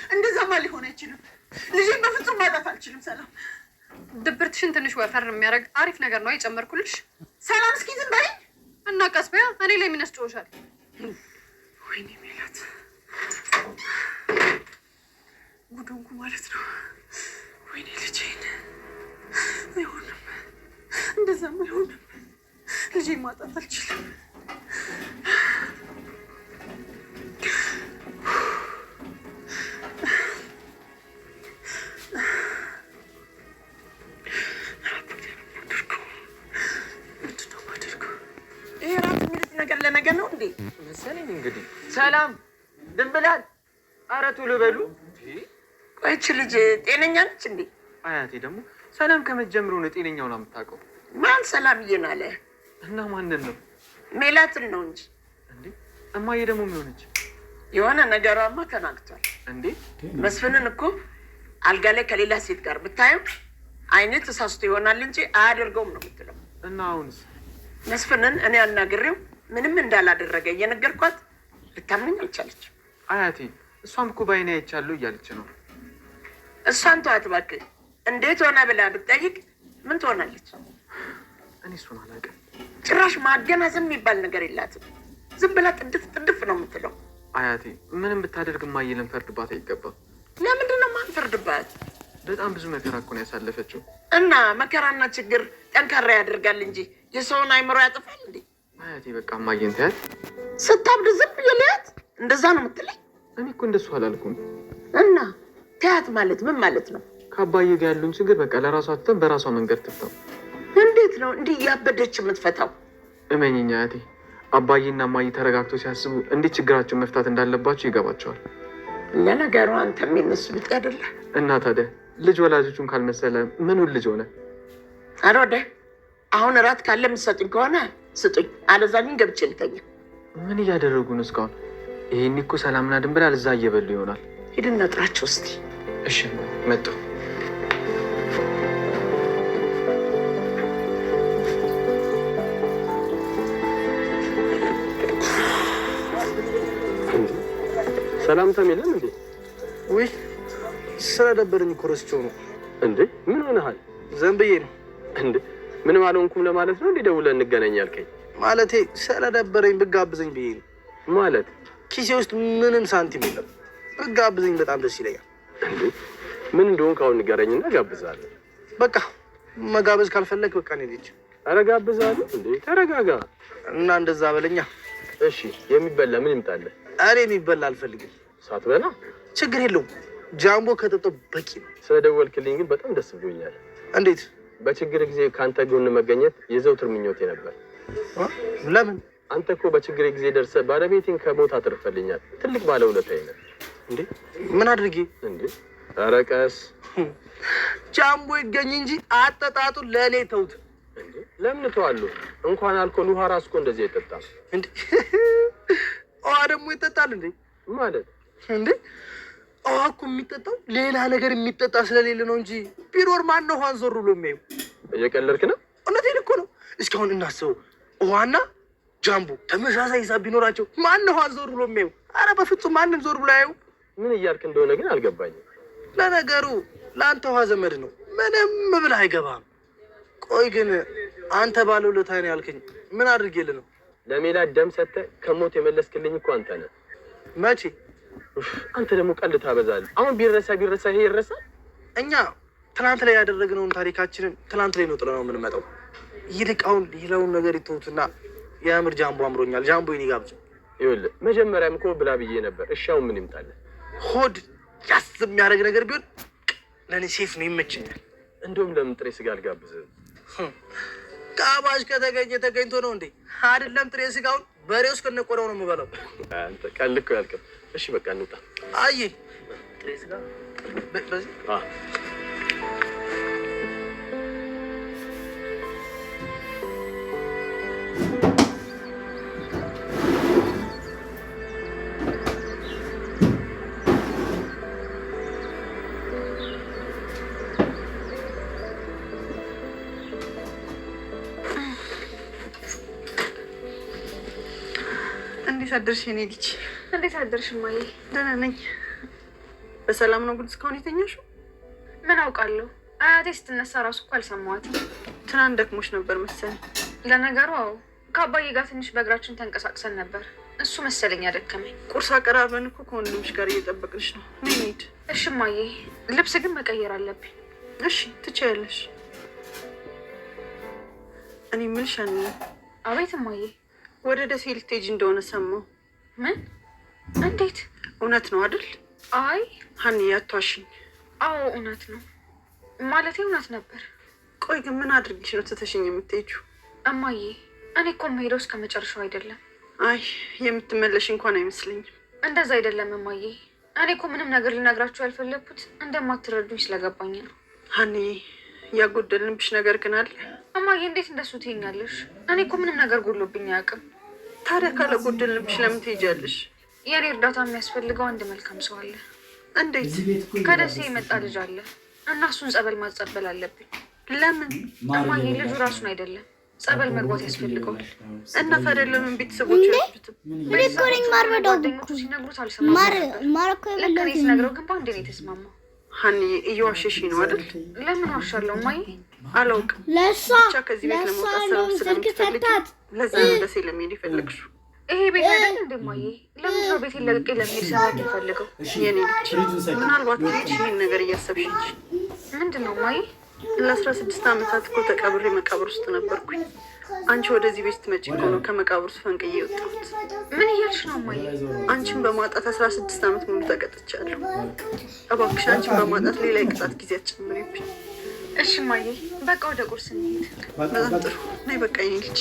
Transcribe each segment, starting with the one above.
እንደዛማ ሊሆን አይችልም። ልጄን በፍጹም ማጣት አልችልም። ሰላም፣ ድብርትሽን ትንሽ ወፈር የሚያደርግ አሪፍ ነገር ነው የጨመርኩልሽ። ሰላም፣ እስኪ ዝም በይኝ። እና ቀስ በያ፣ እኔ ላይ ምን ያስጮሻል? ወይኔ ሜላት፣ ጉድ ሆንኩ ማለት ነው። ወይኔ ልጄን፣ አይሆንም፣ እንደዛም አይሆንም። ልጄን ማጣት አልችልም። ምንድን ነው የማደርገው? ይሄ ራት የሚሉት ነገር ለነገ ነው እንዴ? መሰለኝ እንግዲህ። ሰላም ድንብላል፣ ኧረ ቶሎ በሉ። ቆይ ይህች ልጅ ጤነኛ ነች እንዴ? አያቴ ደግሞ ሰላም ከመጀመሩ ነው ጤነኛውን የምታውቀው። ማን ሰላምዬን አለ? እና ማንን ነው? ሜላትን ነው እንጂ። እንዴ እማዬ ደግሞ የሚሆነች የሆነ ነገሯማ ተናግቷል። እንዴ? መስፍንን እኮ አልጋ ላይ ከሌላ ሴት ጋር ብታየው አይነ ተሳስቶ ይሆናል እንጂ አያደርገውም ነው የምትለው። እና አሁንስ? መስፍንን እኔ አናግሬው ምንም እንዳላደረገ እየነገርኳት ልታምነኝ አልቻለችም። አያቴ እሷም እኮ በዓይኔ አይቻለሁ እያለች ነው። እሷን ተዋት እባክህ። እንዴት ሆነ ብላ ብትጠይቅ ምን ትሆናለች? እኔ እሱን አላውቅም። ጭራሽ ማገናዘብ የሚባል ነገር የላትም። ዝም ብላ ጥድፍ ጥድፍ ነው የምትለው። አያቴ ምንም ብታደርግ እማዬ ልንፈርድባት አይገባም። ለምንድን ነው ማንፈርድባት? በጣም ብዙ መከራ እኮ ነው ያሳለፈችው። እና መከራና ችግር ጠንካራ ያደርጋል እንጂ የሰውን አይምሮ ያጠፋል እንዴ? አያቴ በቃ እማዬን ተያት። ስታብድ ዝም ብዬ ልያት? እንደዛ ነው የምትለኝ? እኔ እኮ እንደሱ አላልኩም። እና ተያት ማለት ምን ማለት ነው? ከአባዬ ጋር ያሉን ችግር በቃ ለራሷ ትተን በራሷ መንገድ ትፍታው። እንዴት ነው እንዲህ እያበደች የምትፈታው? እመኚኝ አያቴ፣ አባዬና እማዬ ተረጋግቶ ሲያስቡ እንዴት ችግራቸውን መፍታት እንዳለባቸው ይገባቸዋል። ለነገሩ አንተም የነሱ ብጤ አይደለ? እና ታዲያ ልጅ ወላጆቹን ካልመሰለ ምኑን ልጅ ሆነ? ኧረ ወደ አሁን እራት ካለ የምትሰጡኝ ከሆነ ስጡኝ፣ አለዛ ግን ገብቼ ልተኛ። ምን እያደረጉ ነው እስካሁን? ይሄን እኮ ሰላምና ድንብላል እዛ እየበሉ ይሆናል። ሂድና ጥራቸው እስቲ። እሺ መጣሁ። ሰላምታም የለም እንዴ? ውይ ስለደበረኝ እኮ ረስቼው ነው። እንዴ ምን ሆነሃል? ዘንብዬ ነው። እንዴ ምንም አልሆንኩም ለማለት ነው እንዴ ደውለህ እንገናኝ ያልከኝ? ማለቴ ስለደበረኝ ብጋብዘኝ ብዬ ነው። ማለት? ኪሴ ውስጥ ምንም ሳንቲም የለም። ብጋብዘኝ በጣም ደስ ይለኛል። እንዴ ምን እንደሆንክ አሁን ንገረኝና ጋብዛለሁ። በቃ መጋበዝ ካልፈለግ በቃ እኔ ልጅ። ኧረ ጋብዛለሁ። እንዴ ተረጋጋ። እና እንደዛ በለኛ። እሺ የሚበላ ምን ይምጣልህ? እኔ የሚበላ አልፈልግም። ሳትበላ? ችግር የለውም፣ ጃምቦ ከጠጣሁ በቂ ነው። ስለደወልክልኝ ግን በጣም ደስ ብሎኛል። እንዴት? በችግር ጊዜ ከአንተ ጎን መገኘት የዘውትር ምኞቴ ነበር። ለምን? አንተ እኮ በችግር ጊዜ ደርሰህ ባለቤቴን ከሞት አትርፈልኛል። ትልቅ ባለውለታዬ ነህ። እንዴ ምን አድርጌ? እንዴ ኧረ ቀስ። ጃምቦ ይገኝ እንጂ አጠጣጡ ለእኔ ተውት። እንዴ ለምን እተዋለሁ? እንኳን አልኮል ውሃ ራሱ እኮ እንደዚህ አይጠጣም። እንዴ ውሃ ደግሞ ይጠጣል እንዴ? ማለት? እንዴ ውሃ እኮ የሚጠጣው ሌላ ነገር የሚጠጣ ስለሌለ ነው እንጂ ቢኖር ማነው ውሃን ዞር ብሎ የሚያዩ? እየቀለድክ ነው? እውነቴን እኮ ነው። እስካሁን እናስበው፣ ውሃና ጃምቦ ተመሳሳይ ሂሳብ ቢኖራቸው ማነው ውሃን ዞር ብሎ የሚያዩ? አረ በፍጹም ማንም ዞር ብሎ አያዩ። ምን እያልክ እንደሆነ ግን አልገባኝም። ለነገሩ ለአንተ ውሃ ዘመድ ነው፣ ምንም ብለህ አይገባም። ቆይ ግን አንተ ባለውለታዬ ነው ያልከኝ ምን አድርጌልህ ነው? ለሜላት ደም ሰጥተህ ከሞት የመለስክልኝ እኮ አንተ ነህ። መቼ? አንተ ደግሞ ቀልድ ታበዛለህ። አሁን ቢረሳ ቢረሳ ይሄ ይረሳል? እኛ ትናንት ላይ ያደረግነውን ታሪካችንን ትናንት ላይ ነው ጥለነው የምንመጣው። ይልቅ አሁን ሌላውን ነገር ይተውትና የምር ጃምቦ አምሮኛል። ጃምቦ ይኔ ጋብዙ። ይኸውልህ መጀመሪያም እኮ ብላ ብዬ ነበር። እሺ አሁን ምን ይምጣልህ? ሆድ ያስ የሚያደርግ ነገር ቢሆን ለእኔ safe ነው፣ ይመቸኛል። እንደውም ለምን ጥሬ ስጋ አልጋብዝህም? ጋባዥ ከተገኘ ተገኝቶ ነው እንዴ? አይደለም ጥሬ ስጋውን በሬው እስከነቆዳው ነው የምበላው። አንተ ቀልድ እኮ ያልቅም። እሺ በቃ እንውጣ። አይ ጥሬ ስጋ በዚህ እንዴት አደርሽ የኔ ልጅ? እንዴት አደርሽ እማዬ? ደህና ነኝ። በሰላም ነው ግን እስካሁን የተኛሽው? ምን አውቃለሁ፣ አያቴ ስትነሳ ራሱ እኮ አልሰማኋትም። ትናንት ደክሞሽ ነበር መሰለኝ። ለነገሩ አዎ፣ ከአባዬ ጋር ትንሽ በእግራችን ተንቀሳቅሰን ነበር። እሱ መሰለኝ ያደከመኝ። ቁርስ አቀራርበን እኮ ከወንድምሽ ጋር እየጠበቅንሽ ነው። ነይ እንሂድ። እሺ እማዬ፣ ልብስ ግን መቀየር አለብኝ። እሺ ትችያለሽ። እኔ የምልሽ አንዬ። አቤት እማዬ። ወደ ደሴ ልትሄጂ እንደሆነ ሰማሁ። ምን? እንዴት? እውነት ነው አይደል? አይ ሀንዬ አትዋሽኝ። አዎ እውነት ነው። ማለቴ እውነት ነበር። ቆይ ግን ምን አድርጊሽ ነው ትተሽኝ የምትሄጂው? እማዬ እኔ እኮ የምሄደው እስከ መጨረሻው አይደለም። አይ የምትመለሽ እንኳን አይመስለኝም። እንደዛ አይደለም እማዬ። እኔ እኮ ምንም ነገር ልነግራችሁ ያልፈለግኩት እንደማትረዱኝ ስለገባኝ ነው። ሀንዬ ያጎደልንብሽ ነገር ግን አለ። እማዬ እንዴት እንደሱ ትይኛለሽ? እኔ እኮ ምንም ነገር ጎድሎብኝ አያውቅም። ታዲያ ካላጎደልንብሽ ለምን ትሄጃለሽ? የእኔ እርዳታ የሚያስፈልገው አንድ መልካም ሰው አለ። እንዴት? ከደሴ የመጣ ልጅ አለ እና እሱን ጸበል ማጸበል አለብኝ። ለምን? እማዬ ልጁ ራሱን አይደለም ጸበል መግባት ያስፈልገዋል። እና ታዲያ ለምን ቤተሰቦች አይወስዱትም? ጓደኞቹ ሲነግሩት አልሰማም ነበር። ልክ እኔ ስነግረው ግን በአንዴ ነው የተስማማው። ሀንዬ እየዋሸሽኝ ነው አይደል? ለምን ዋሻለሁ እማዬ? አላውቅም። ብቻ ከዚህ ቤት ለመውጣት ሰበብ ስለምትፈልጊ ለዛ ነው ደሴ ለመሄድ የፈለግሽው። ይሄ ቤት አይደል እንዴ እማዬ? ለምንድን ነው ቤቴን ለቅቄ ለመሄድ ሰበብ የምፈልገው? የኔ ልጅ ምናልባት ልጅ ይህን ነገር እያሰብሽ እንጂ። ምንድን ነው እማዬ? ለ16 ዓመታት እኮ ተቀብሬ መቃብር ውስጥ ነበርኩኝ። አንቺ ወደዚህ ቤት ስትመጪ እኮ ነው ከመቃብር ውስጥ ፈንቅዬ የወጣሁት። ምን እያልሽ ነው እማዬ? አንቺን በማጣት 16 ዓመት ሙሉ ተቀጥቻለሁ። እባክሽ አንቺን በማጣት ሌላ የቅጣት ጊዜ አትጨምሪብኝ። እሺ እማዬ፣ በቃ ወደ ቁርስ እንሂድ። በጣም ጥሩ። ነይ በቃ የኔ ልጅ።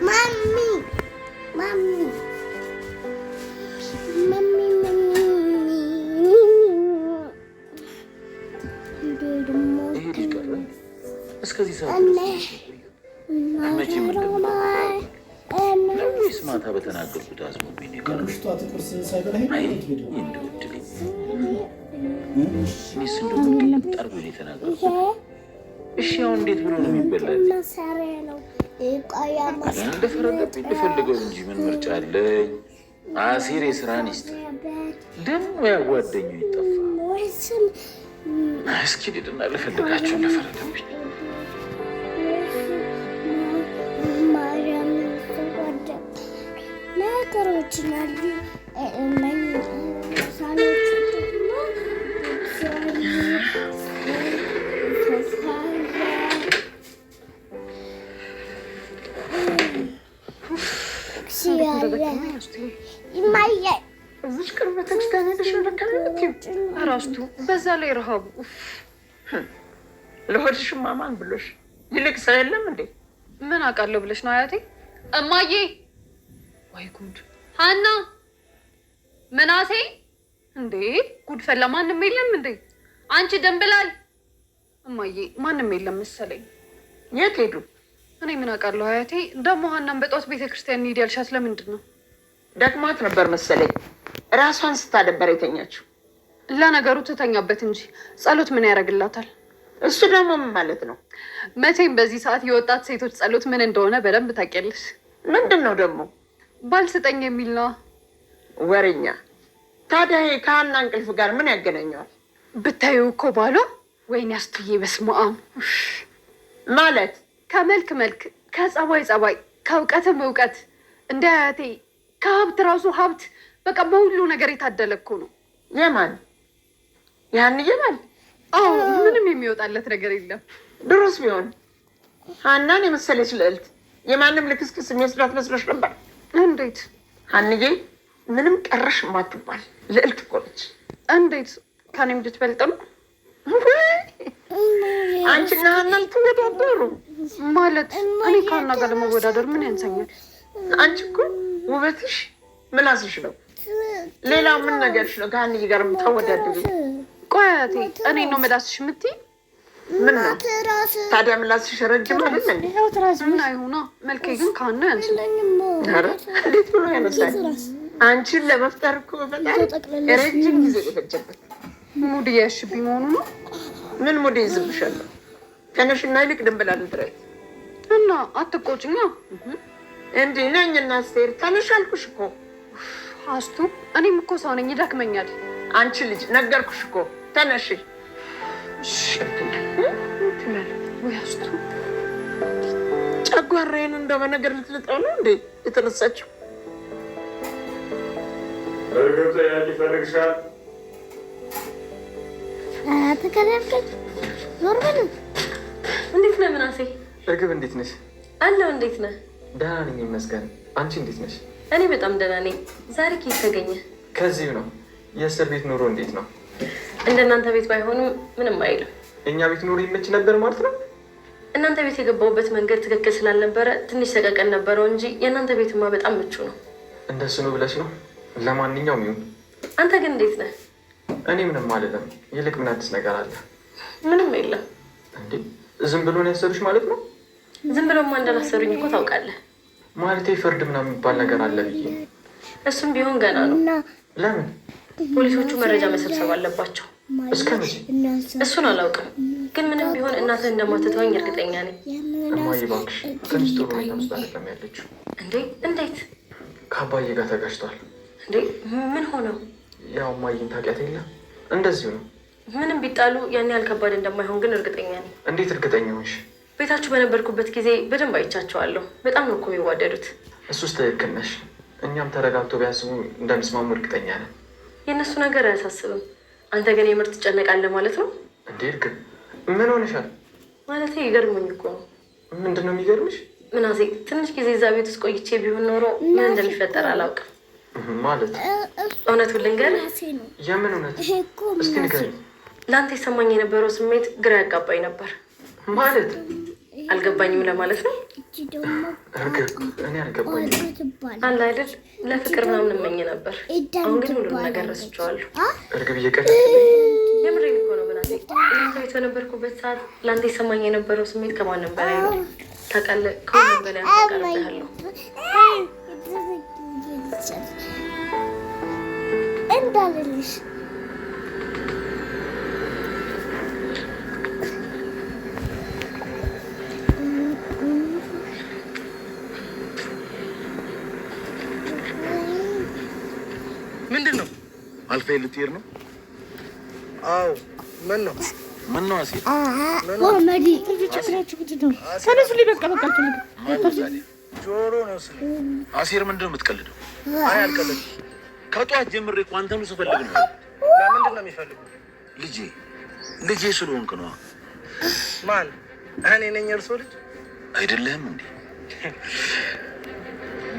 ማሚ ማሚ ማሚ ማሚ። ይሄ ልጅ ቀረ እስከዚህ ሰዓት ድረስ መቼም እንደምጠፋ ወይስ ማታ በተናገርኩት አዝኖብኝ ነው የቀረው? አይ እንደው እድሌ፣ እኔስ እንደው ምን ቅጥ አድርጎ ነው የተናገርኩት? እሺ አሁን እንዴት ብሎ ነው የሚበላልኝ? እንደፈረደብኝ ልፈልገው እንጂ ምን ምርጫ አለኝ? አሴር የስራን ይስጥ፣ ደግሞ ያ ጓደኛው ይጠፋ። እስኪ ልሂድና ልፈልጋቸው እንደፈረደብኝ። እዚች ቅርብ ቤተክርስቲያን ሄደሽ ነው ደከመኝ የምትይው? እራስቱ በዛ ላይ ረሃቡ። ለሆድሽማ ማን ብሎሽ? ይልቅ ሰው የለም እንዴ? ምን አውቃለሁ ብለሽ ነው አያቴ? እማዬ! ወይ ጉድ! ሀና፣ ምናሴ! እንዴ ጉድ ፈላ። ማንም የለም እንዴ? አንቺ ደንብላል። እማዬ ማንም የለም መሰለኝ። የት ሄዱ? እኔ ምን አውቃለሁ አያቴ። ደግሞ ሀናን በጠዋት ቤተክርስቲያን እንሂድ ያልሻት ለምንድን ነው? ደክሟት ነበር መሰለኝ። ራሷን ስታደበር የተኛችው። ለነገሩ ትተኛበት እንጂ ጸሎት ምን ያደርግላታል? እሱ ደግሞ ምን ማለት ነው? መቼም በዚህ ሰዓት የወጣት ሴቶች ጸሎት ምን እንደሆነ በደንብ ታውቂያለሽ። ምንድን ነው ደግሞ? ባል ስጠኝ የሚል ነዋ። ወሬኛ። ታዲያ ይሄ ከሀና እንቅልፍ ጋር ምን ያገናኘዋል? ብታዩ እኮ ባሏ፣ ወይኔ አስቱዬ፣ በስመ አብ። ማለት ከመልክ መልክ፣ ከጸባይ ጸባይ፣ ከእውቀትም እውቀት፣ እንደ አያቴ ከሀብት ራሱ ሀብት፣ በቃ በሁሉ ነገር የታደለ እኮ ነው። የማን የሀንዬ ባል? አዎ፣ ምንም የሚወጣለት ነገር የለም። ድሮስ ቢሆን ሀናን የመሰለች ልዕልት የማንም ልክስክስ የሚወስዳት መስሎሽ ነበር? እንዴት ሀንዬ ምንም ቀረሽ የማትባል ልዕልት እኮ ነች። እንዴት ከኔም እንድትበልጥ ነው? አንቺና ሀና ልትወዳደሩ ማለት? እኔ ከሀና ጋር ለመወዳደር ምን ያንሰኛል? አንቺ እኮ ውበትሽ ምላስሽ ነው። ሌላ ምን ነገርሽ ነው ከሀንዬ ጋር የምታወዳድሪ? ቆይ አያቴ፣ እኔ ነው ምላስሽ የምትይ? ምን ነው ታዲያ ምላስሽ ረጅም አይደል እንዴ? ምን አይሆና፣ መልኬ ግን ከሀና ያንሳል። ኧረ እንዴት ብሎ ያነሳል? አንቺን ለመፍጠር እኮ በጣም ረጅም ጊዜ የፈጀበት። ሙድ እያያሽብኝ መሆኑ ነው። ምን ሙድ ይዝብሻለሁ? ተነሽና ይልቅ ድንብላል ጥረት እና አትቆጭኛ። እንዲህ ነኝ እና አስቴር ተነሽ አልኩሽ እኮ። አስቱ፣ እኔም እኮ ሰው ነኝ፣ ይደክመኛል። አንቺ ልጅ ነገርኩሽ እኮ ተነሺ። ወይ አስቱ፣ ጨጓራዬን እንደ በነገር ልትልጠው ነው እንዴ የተነሳችው? እርግብ ጠያቂ ይፈልግሻል። ተከለልከኝ። ዞር በል። እንዴት ነህ ምናሴ? እርግብ እንዴት ነሽ? አለሁ። እንዴት ነህ? ደህና ነኝ ይመስገን። አንቺ እንዴት ነሽ? እኔ በጣም ደህና ነኝ። ዛሬ ከየት ተገኘ? ከዚሁ ነው። የእስር ቤት ኑሮ እንዴት ነው? እንደናንተ ቤት ባይሆንም ምንም አይልም። እኛ ቤት ኑሮ ይመች ነበር ማለት ነው። እናንተ ቤት የገባሁበት መንገድ ትክክል ስላልነበረ ትንሽ ሰቀቀን ነበረው እንጂ የእናንተ ቤትማ በጣም ምቹ ነው። እንደሱ ነው ብለሽ ነው? ለማንኛውም ይሁን። አንተ ግን እንዴት ነህ? እኔ ምንም አልልም። ይልቅ ምን አዲስ ነገር አለ? ምንም የለም። እንዴ ዝም ብሎ ነው ያሰሩሽ ማለት ነው? ዝም ብሎማ እንዳላሰሩኝ እኮ ታውቃለህ። ማለቴ ፍርድ ምናምን የሚባል ነገር አለ ብዬ። እሱም ቢሆን ገና ነው። ለምን? ፖሊሶቹ መረጃ መሰብሰብ አለባቸው። እስከ መቼ? እሱን አላውቅም፣ ግን ምንም ቢሆን እናትህ እንደማትተወኝ እርግጠኛ ነኝ። እማዬ እባክሽ ትንሽ ጥሩ ሁኔታ ውስጥ አይደለም ያለችው። እንዴ እንዴት? ከአባዬ ጋር ተጋጭቷል። እንዴ ምን ሆነው? ያው እማዬን ታውቂያት የለ እንደዚሁ ነው። ምንም ቢጣሉ ያን ያህል ከባድ እንደማይሆን ግን እርግጠኛ ነኝ። እንዴት እርግጠኛ ሆንሽ? ቤታችሁ በነበርኩበት ጊዜ በደንብ አይቻቸዋለሁ። በጣም ነው እኮ የሚዋደዱት። እሱስ ትክክል ነሽ። እኛም ተረጋግቶ ቢያስቡ እንደሚስማሙ እርግጠኛ ነን። የእነሱ ነገር አያሳስብም። አንተ ግን የምር ትጨነቃለህ ማለት ነው። እንዴ እርግብ ምን ሆነሻል? ማለቴ ይገርሙኝ እኮ ነው። ምንድን ነው የሚገርምሽ? ምናሴ ትንሽ ጊዜ እዛ ቤት ውስጥ ቆይቼ ቢሆን ኖሮ ምን እንደሚፈጠር አላውቅም። ማለት እውነቱን ልንገርህ። የምን እውነት? እስቲ ንገሪኝ። ለአንተ ይሰማኝ የነበረው ስሜት ግራ ያጋባኝ ነበር። ማለት አልገባኝም ለማለት ነው። እርግብ እኔ አልገባኝም። አለ አይደል ለፍቅር ምናምን እመኝ ነበር። አሁን ግን ሁሉንም ነገር ረስቼዋለሁ። እርግብ እየቀለድሽ የምሬን እኮ ነው ምናሴ። እናንተ ቤት በነበርኩበት ሰዓት ለአንተ ይሰማኝ የነበረው ስሜት ከማንም በላይ ነው። ታውቃለህ፣ ከሁሉም በላይ አንተ ቀርቤሃለሁ። እንዳልልሽ ምንድን ነው? አልፌ ልትሄድ ነው? አዎ። ምን ነው? ምን ነው አሴር? ጆሮ ነው ስሜ። አሴር ምንድን ነው የምትቀልደው? አይ አልቀልድም። ከጧት ጀምሬ እኮ አንተኑ ስፈልግ ነው። ለምንድን ነው የሚፈልጉ? ልጄ ልጄ ስለሆንክ ነዋ። ማን? እኔ ነኝ የእርሶ ልጅ? አይደለህም እንዴ?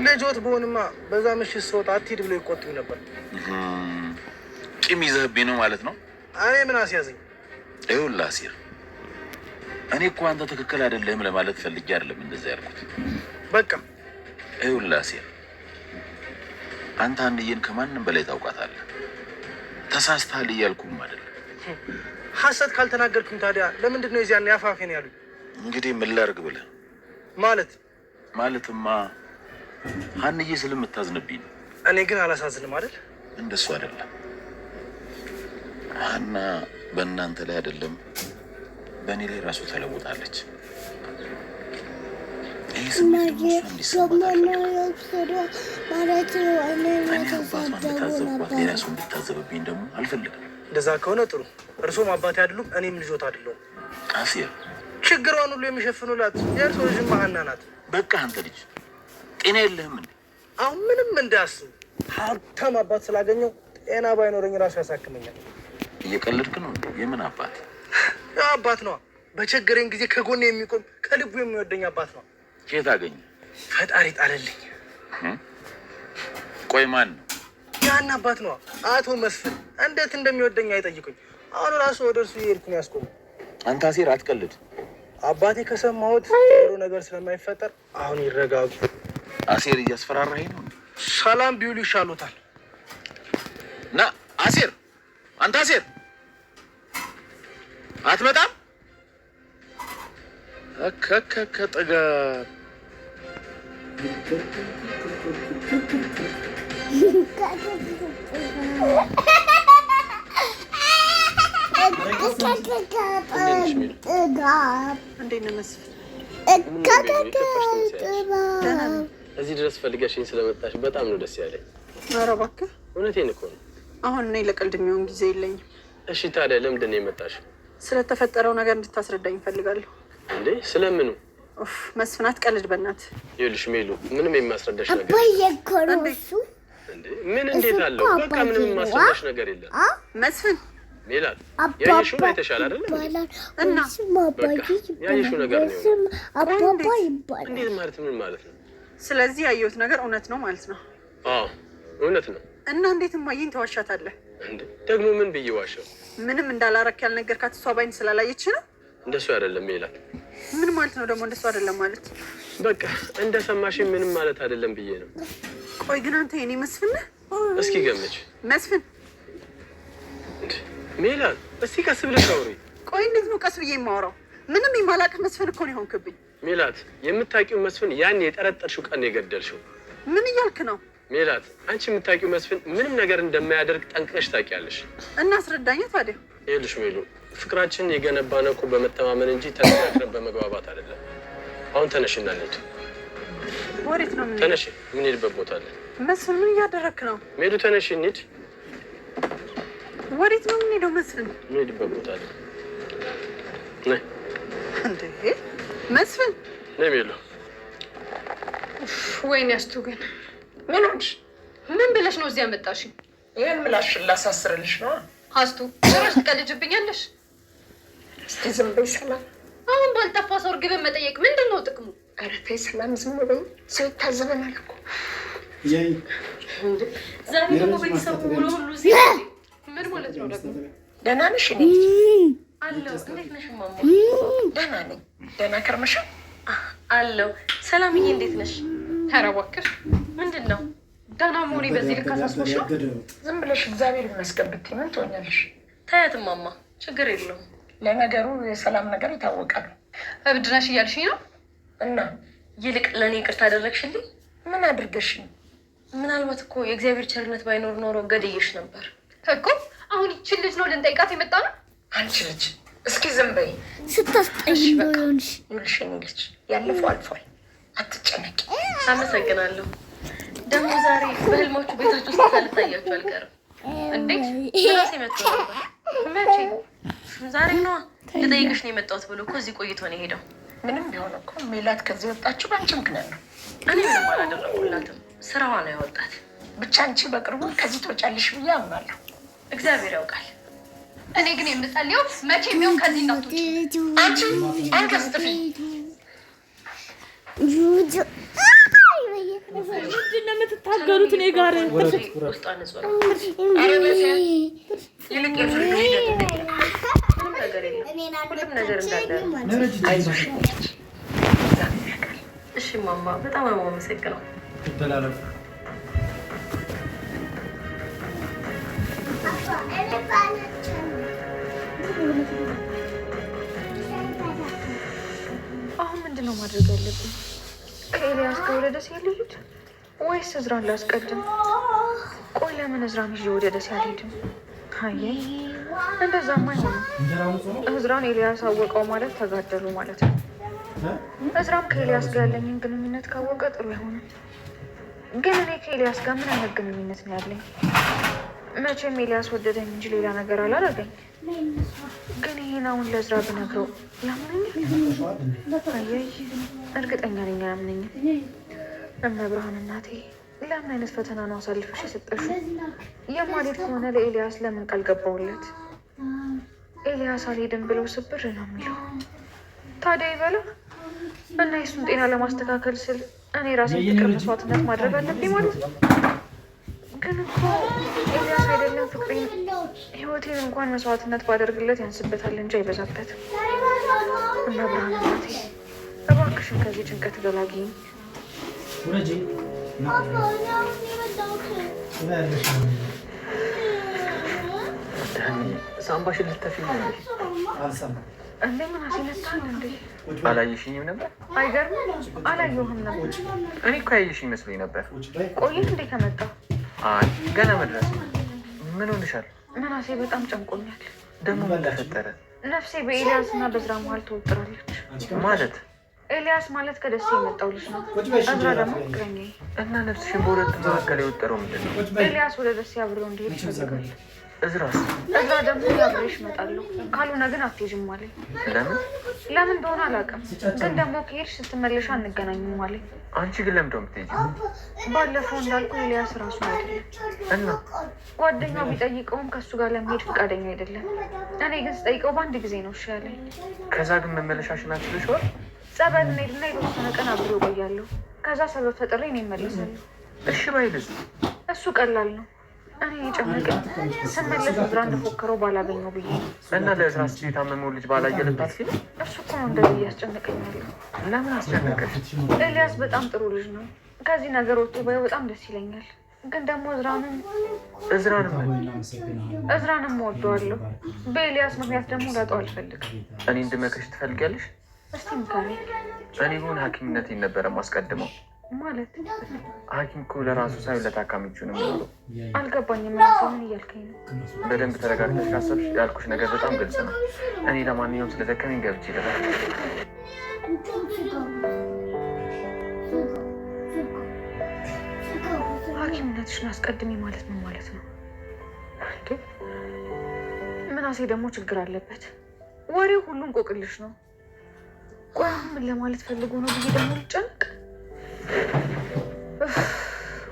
ልጆት በሆንማ በዛ ምሽት ስወጣ አትሂድ ብሎ ይቆጡኝ ነበር። ቂም ይዘህብኝ ነው ማለት ነው? እኔ ምን አስያዘኝ? ይኸውልህ አሴር፣ እኔ እኮ አንተ ትክክል አይደለህም ለማለት ፈልጌ አይደለም እንደዛ ያልኩት። በቃ ይኸውልህ አሴር፣ አንተ አንዬን ከማንም በላይ ታውቃታለህ። ተሳስተሃል እያልኩም አይደለም። ሐሰት ካልተናገርኩም ታዲያ ለምንድን ነው የዚያን ያፋፌን ያሉኝ? እንግዲህ ምን ላድርግ ብለህ ማለት ማለትማ ሀንዬ ስለምታዝንብኝ ነው። እኔ ግን አላሳዝንም አይደል? እንደሱ አይደለም። ሀና በእናንተ ላይ አይደለም በእኔ ላይ ራሱ ተለውጣለች። ይህ ስሜት ደግሞ እሷ እንዲሰማት አልፈልግም። እኔ አባቷ እንደታዘብኳት ሌላ ሰው እንዲታዘብብኝ ደግሞ አልፈልግም። እንደዛ ከሆነ ጥሩ። እርሶም አባቴ አይደሉም፣ እኔም ልጆት አይደለሁም። አሴር፣ ችግሯን ሁሉ የሚሸፍኑላት የእርሶ ልጅማ ሀና ናት። በቃ አንተ ልጅ ጤና የለህም እንዴ? አሁን ምንም እንዳያስቡ፣ ሀብታም አባት ስላገኘው ጤና ባይኖረኝ ራሱ ያሳክመኛል። እየቀለድክ ነው እንዴ? የምን አባት? ያው አባት ነዋ። በቸገረኝ ጊዜ ከጎኔ የሚቆም ከልቡ የሚወደኝ አባት ነዋ። ከየት አገኘ? ፈጣሪ ጣለልኝ። ቆይ ማን ነው? ያን አባት ነዋ፣ አቶ መስፍን። እንዴት እንደሚወደኝ አይጠይቁኝ። አሁን ራሱ ወደ እርሱ እየሄድኩ ነው ያስቆመው። አንተ አሴር አትቀልድ። አባቴ ከሰማሁት ጥሩ ነገር ስለማይፈጠር አሁን ይረጋጉ። አሴር እያስፈራራኸኝ ነው እንዴ? ሰላም ቢውሉ ይሻሉታል። ና አሴር፣ አንተ አሴር አትመጣም? ከጠጋ እንዴት ነህ መስፍን? ደህና ነኝ። እዚህ ድረስ ፈልገሽኝ ስለመጣሽ በጣም ነው ደስ ያለኝ። ኧረ እባክህ እውነቴን እኮ ነው። አሁን እኔ ለቀልድ የሚሆን ጊዜ የለኝም። እሺ ታዲያ ለምንድን ነው የመጣሽው? ስለተፈጠረው ነገር እንድታስረዳኝ እፈልጋለሁ። እንዴ ስለምኑ? ኡፍ መስፍን አትቀልድ በእናትህ። ይኸውልሽ ሜሉ፣ ምንም የማስረዳሽ ነገር አባዬ እኮ ነው እሱ። እንዴ ምን እንዴት አለው? በቃ ምንም የማስረዳሽ ነገር የለም መስፍን። ሜላት አባባ ያየሽውን አይተሻል አይደለም? ይባላል እና ወይስም አባዬ በቃ ያየሽው ይባላል ነገር ነው ወይስም አባባ ይባላል። እንዴት ማለት ምን ማለት ነው? ስለዚህ ያየሁት ነገር እውነት ነው ማለት ነው። አዎ እውነት ነው። እና እንዴት እማዬን ተዋሻታለህ? እንዴ ደግሞ ምን ብዬ ዋሸው? ምንም እንዳላረክ ያልነገርካት እሷ ባይን ስላላየች ነው። እንደሱ አይደለም ሜላት። ምን ማለት ነው ደግሞ እንደሱ አይደለም ማለት? በቃ እንደሰማሽ ምንም ማለት አይደለም ብዬ ነው። ቆይ ግን አንተ የኔ መስፍን ነህ? እስኪ ገምች መስፍን። እንዴ ሜላት፣ እስቲ ቀስ ብለሽ አውሪ። ቆይ እንዴት ነው ቀስ ብዬ የማወራው? ምንም የማላውቅህ መስፍን እኮ ነው የሆንክብኝ። ሜላት፣ የምታውቂው መስፍን ያን የጠረጠርሽው ቀን የገደልሽው። ምን እያልክ ነው? ሜላት፣ አንቺ የምታውቂው መስፍን ምንም ነገር እንደማያደርግ ጠንቅቀሽ ታውቂያለሽ። እና አስረዳኛ ታዲያ። ይኸውልሽ ሜሉ፣ ፍቅራችንን የገነባነው እኮ በመተማመን እንጂ ተነጋግረን በመግባባት አይደለም። አሁን ተነሽና እንሂድ። ወዴት ነው የምንሄደው? ተነሽ፣ የምንሄድበት ቦታ አለ። መስፍን ምን እያደረግክ ነው? ሜሉ ተነሽ፣ እንሂድ። ወዴት ነው የምንሄደው መስፍን? የምንሄድበት ቦታ አለ። ነይ እንዴ መስፍን፣ ነይ ሜሉ። ወይኔ አስቱ ግን ምን ሆንሽ? ምን ብለሽ ነው እዚህ ያመጣሽኝ? ይህን ምላሽን ላሳስርልሽ ነዋ። አስቱ ጭራሽ ትቀልጅብኛለሽ። እስቲ ዝም በይ ሰላም። አሁን ባልጠፋ ሰው እርግብን መጠየቅ ምንድን ነው ጥቅሙ? ኧረ ተይ ሰላም፣ ዝም በይ። ሰው ይታዘበናል እኮ። ዛሬ ደግሞ ቤተሰቡ ውሎ ሁሉ እዚህ ምን ማለት ነው ደግሞ? ደህና ነሽ? እኔ አለው። እንዴት ነሽ እማማ? ደህና ነኝ። ደህና ከርመሻል? አለው። ሰላምዬ እንዴት ነሽ? ኧረ እባክሽ ምንድን ነው ደህና መሆኔ በዚህ ልክ አሳስቦሽ ነው? ዝም ብለሽ እግዚአብሔር ይመስገን ብትይ ምን ትሆኛለሽ? ታያት እማማ፣ ችግር የለውም። ለነገሩ የሰላም ነገር የታወቀ ነው። እብድ ነሽ እያልሽኝ ነው? እና ይልቅ ለእኔ ይቅርታ አደረግሽልኝ። ምን አድርገሽኝ? ምናልባት እኮ የእግዚአብሔር ቸርነት ባይኖር ኖሮ ገድዬሽ ነበር እኮ። አሁን ይችን ልጅ ነው ልንጠይቃት የመጣ ነው? አንቺ ልጅ እስኪ ዝም በይ። ስታስጠይ ነው የሆንሽ። ይኸውልሽ የእኔ ልጅ ያለፈው አልፏል፣ አትጨነቂ። አመሰግናለሁ። ደግሞ ዛሬ በህልማችሁ ቤታችሁ ውስጥ ሳልታያችሁ አልቀርም። እንዴት? ራሴ መጥቶ ነበር። መቼ? ዛሬ ነዋ። ልጠይቅሽ ነው የመጣሁት ብሎ እኮ እዚህ ቆይቶ ነው የሄደው። ምንም ቢሆን እኮ ሜላት ከዚህ ወጣችሁ በአንቺ ምክንያት ነው። እኔ ምንም አላደረኩላትም። ስራዋ ነው ያወጣት። ብቻ አንቺ በቅርቡ ከዚህ ትወጫለሽ ብዬ አምናለሁ። እግዚአብሔር ያውቃል። እኔ ግን የምጸልየው መቼ ቢሆን ከዚህ እንዳትወጪ። አንቺ አንገስ ጥፊ። ምንድን ነው የምትታገሉት እኔ ጋር? ውስጧ ንጹህ ነው። ይልቅ የፍርድ ሂደት እንዴት ነው? ምንም ነገር የለም። ሁሉም ነገር እንዳለ ነው። አይዞሽ የእኔ ልጅ እግዚአብሔር ያውቃል። እሺ እማማ፣ በጣም ነው የማመሰግነው። አሁን ምንድን ነው ማድረግ ያለብኝ? ከኤልያስ ጋር ወደ ደሴ ልሂድ ወይስ እዝራን ላስቀድም? ቆይ ለምን እዝራን ይዤ ወደ ደሴ አልሄድም? አየይ እንደዛማ አይሆንም። እዝራን ኤልያስ አወቀው ማለት ተጋደሉ ማለት ነው። እዝራም ከኤልያስ ጋር ያለኝን ግንኙነት ካወቀ ጥሩ አይሆንም። ግን እኔ ከኤልያስ ጋር ምን አይነት ግንኙነት ነው ያለኝ? መቼም ኤልያስ ወደደኝ እንጂ ሌላ ነገር አላደረገኝ። ግን ይሄን አሁን ለእዝራ ብነግረው ያምነኛል? አየይ እርግጠኛ ነኝ አያምነኝም። እመብርሃን እናቴ ለምን አይነት ፈተና ነው አሳልፈሽ የሰጠሽው? የማልሄድ ከሆነ ለኤልያስ ለምን ቃል ገባሁለት? ኤልያስ አልሄድም ብለው ስብር ነው የሚለው። ታዲያ ይበላ እና የሱን ጤና ለማስተካከል ስል እኔ ራሴን ፍቅር መስዋዕትነት ማድረግ አለብኝ ማለት ነው። ግን እኮ ኤልያስ አይደለም ፍቅሬን፣ ህይወቴን እንኳን መስዋዕትነት ባደርግለት ያንስበታል እንጂ አይበዛበትም። እመብርሃን እናቴ እባክሽን ከዚህ ጭንቀት ገላግኝ። ሳምባሽን ልተፊ ነው እንዴ? እንዴ ምናሴ መታል እንዴ? አላየሽኝም ነበር? አይገርምም? አላየሁህም ነበር። እኔ እኮ ያየሽኝ መስሎኝ ነበር። ቆየህ እንዴ ከመጣ? አይ ገና መድረስ። ምን ሆንሻል? ምናሴ በጣም ጨንቆኛል። ደግሞ ምን ተፈጠረ? ነፍሴ በኤልያስ እና በዝራ መሀል ተወጥራለች። ማለት ኤልያስ ማለት ከደሴ የመጣው ልጅ ነው። እዝራ ደግሞ ፍቅረኛዬ። እና ነፍስሽን በሁለቱ መካከል የወጠረው ምንድን ነው? ኤልያስ ወደ ደሴ አብሬው እንዲሄድ ይፈልጋል። እዝራስ? እዝራ ደግሞ አብሬሽ እመጣለሁ፣ ካልሆነ ግን አትሄጂም አለኝ። ለምን? ለምን እንደሆነ አላውቅም፣ ግን ደግሞ ከሄድሽ ስትመለሽ አንገናኝም አለኝ። አንቺ ግን ለምንድን ነው የምትሄጂው? ባለፈው እንዳልኩ ኤልያስ ራሱን አይደለም እና ጓደኛው ቢጠይቀውም ከእሱ ጋር ለመሄድ ፈቃደኛ አይደለም። እኔ ግን ስጠይቀው በአንድ ጊዜ ነው እሺ ያለኝ። ከዛ ግን መመለሻሽን አችልሽዋል? ጸበል እንሄድና የተወሰነ ቀን አብሬው እቆያለሁ። ከዛ ሰበብ ፈጥሬ እኔ እመለሳለሁ። እሺ ባይልስ? እሱ ቀላል ነው። እኔ የጨነቀኝ ስመለስ እዝራ እንደፎከረው ባላገኘው ብዬ ነው። እና ለእዝራ ስትይ የታመመውን ልጅ ባላየ ልታልፊ ነው? እሱ እኮ ነው እንደዚህ እያስጨነቀኝ ያለው። ለምን አስጨነቀሽ? ኤልያስ በጣም ጥሩ ልጅ ነው። ከዚህ ነገር ወጥቶ ባየው በጣም ደስ ይለኛል። ግን ደግሞ እዝራንም እዝራንም እወደዋለሁ። በኤልያስ ምክንያት ደግሞ ላጣው አልፈልግም። እኔ እንድመክርሽ ትፈልጊያለሽ? እስቲ ምከረኝ። እኔ ብሆን ሐኪምነቴን ነበረ ማስቀድመው። ማለት ሐኪም እኮ ለራሱ ሳይሆን ለታካሚዎቹ ነው የሚኖረው። አልገባኝም። ምናሴ ምን እያልከኝ ነው? በደንብ ተረጋግተሽ ካሰብሽ ያልኩሽ ነገር በጣም ግልጽ ነው። እኔ ለማንኛውም ስለደከመኝ ገብቼ ልረፍ። ሐኪምነትሽን አስቀድሚ ማለት ምን ማለት ነው እንዴ? ምናሴ ደግሞ ችግር አለበት። ወሬው ሁሉ እንቆቅልሽ ነው። ቆይ አሁን ምን ለማለት ፈልጎ ነው ብዬ ደግሞ ልጨንቅ።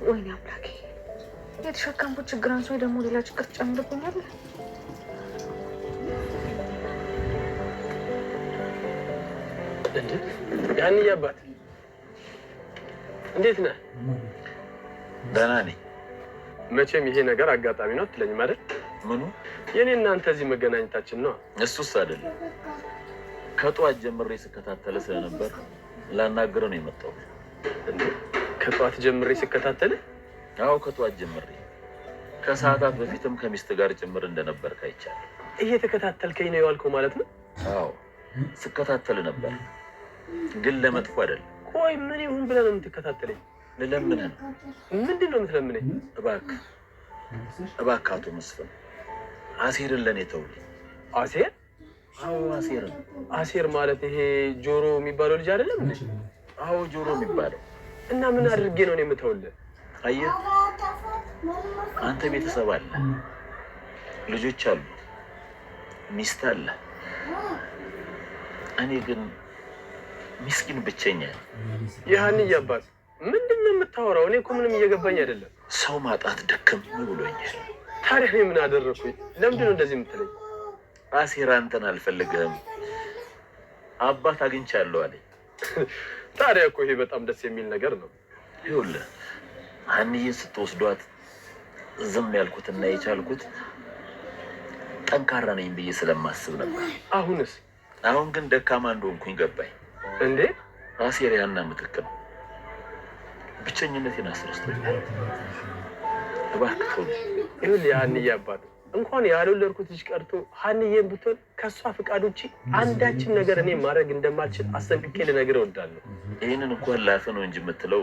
ወይኔ አምላኬ፣ የተሸከምኩት ችግር አንሶ ደግሞ ሌላ ችግር ትጨምርብኛለህ። እንዴ ያንዬ አባት እንዴት ነህ? ደህና ነኝ። መቼም ይሄ ነገር አጋጣሚ ነው አትለኝም አይደል? ምኑ? የኔ እናንተ እዚህ መገናኘታችን ነው። እሱስ አይደለም። ከጠዋት ጀምሬ ስከታተል ስለነበር ላናግርህ ነው የመጣሁት። እንዴ ከጠዋት ጀምሬ ስከታተል? አዎ ከጠዋት ጀምሬ፣ ከሰዓታት በፊትም ከሚስት ጋር ጭምር እንደነበርክ አይቻለሁ። እየተከታተልከኝ ነው የዋልከው ማለት ነው? አዎ ስከታተል ነበር፣ ግን ለመጥፎ አይደለም። ቆይ ምን ይሁን ብለህ ነው የምትከታተለኝ? ልለምንህ ነው። ምንድን ነው የምትለምነኝ? እባክህ እባክህ አቶ መስፍን አሴርን ለእኔ ተውልኝ። አሴር? አዎ አሴርን። አሴር ማለት ይሄ ጆሮ የሚባለው ልጅ አይደለም እንዴ? አዎ ጆሮ የሚባለው። እና ምን አድርጌ ነው እኔ የምተውልህ? አየህ አንተ ቤተሰብ አለ፣ ልጆች አሉ፣ ሚስት አለ። እኔ ግን ምስኪን ብቸኛ ነኝ። የሀንዬ አባት ምንድን ነው የምታወራው? እኔ እኮ ምንም እየገባኝ አይደለም። ሰው ማጣት ድክም ብሎኛል። ታዲያ እኔ ምን አደረግኩኝ? ለምንድን ነው እንደዚህ የምትለኝ? አሴር አንተን አልፈልግህም፣ አባት አግኝቻለሁ አለኝ። ታዲያ እኮ ይሄ በጣም ደስ የሚል ነገር ነው። ይኸውልህ ሀንዬን ስትወስዷት ዝም ያልኩትና የቻልኩት ጠንካራ ነኝ ብዬ ስለማስብ ነበር። አሁንስ? አሁን ግን ደካማ እንደሆንኩኝ ገባኝ። እንዴት? አሴር ያና ምትክ ነው። ብቸኝነቴን አስረስቶኛል። እባክህ ተውኝ። ይኸውልህ የሀንዬ አባት እንኳን ያልወለድኩት ልጅ ቀርቶ ሀንዬን ብትሆን ከእሷ ፍቃድ ውጭ አንዳችም ነገር እኔ ማድረግ እንደማልችል አስጠንቅቄ ልነግርህ እወዳለሁ። ይህንን እንኳን ላፍህ ነው እንጂ የምትለው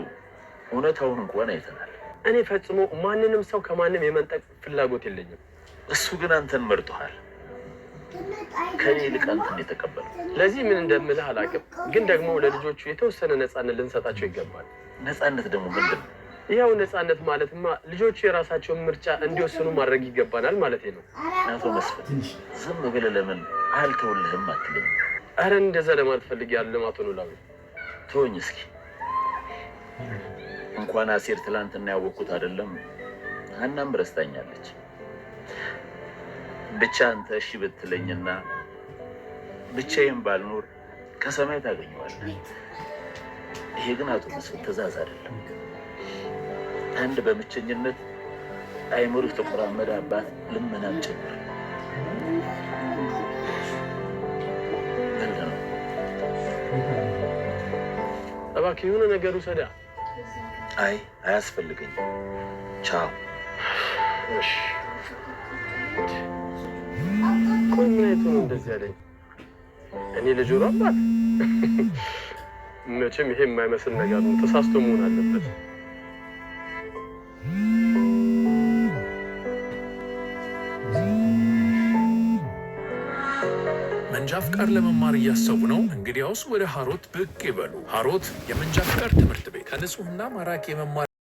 እውነታውን እንኳን አይተናል። እኔ ፈጽሞ ማንንም ሰው ከማንም የመንጠቅ ፍላጎት የለኝም። እሱ ግን አንተን መርጦሃል። ከኔ ይልቅ አንተን የተቀበለው። ለዚህ ምን እንደምልህ አላውቅም፣ ግን ደግሞ ለልጆቹ የተወሰነ ነፃነት ልንሰጣቸው ይገባል። ነፃነት ደግሞ ምንድን ነው? ይኸው ነፃነት ማለትማ ልጆቹ የራሳቸውን ምርጫ እንዲወስኑ ማድረግ ይገባናል ማለት ነው። አቶ መስፍን ዝም ብለህ ለምን አልተውልህም አትለኝም? ኧረ እንደዛ ለማለት ፈልጌ አይደለም አቶ ኖላዊ። ተወኝ እስኪ። እንኳን አሴር ትላንትና ያወቅኩት አይደለም ሀናም ረስታኛለች። ብቻ አንተ እሺ ብትለኝና ብቻዬን ባልኖር ከሰማይ ታገኘዋለህ። ይሄ ግን አቶ መስፍን ትእዛዝ አይደለም። አንድ በብቸኝነት አይምሮ የተቆራመደ አባት ልመናም ጭምር ምንድን ነው? እባክህ የሆነ ነገር ውሰዳ። አይ አያስፈልገኝም። ቻው። እሺ። ቆይ ምን አይቶ ነው እንደዚህ ያለኝ? እኔ ለጆሮ አባት? መቼም ይሄ የማይመስል ነገር ነው። ተሳስቶ መሆን አለበት። ምን መንጃ ፍቃድ ለመማር እያሰቡ ነው? እንግዲያውስ ወደ ሀሮት ብቅ ይበሉ። ሀሮት የመንጃ ፍቃድ ትምህርት ቤት ከንጹህና ማራኪ የመማር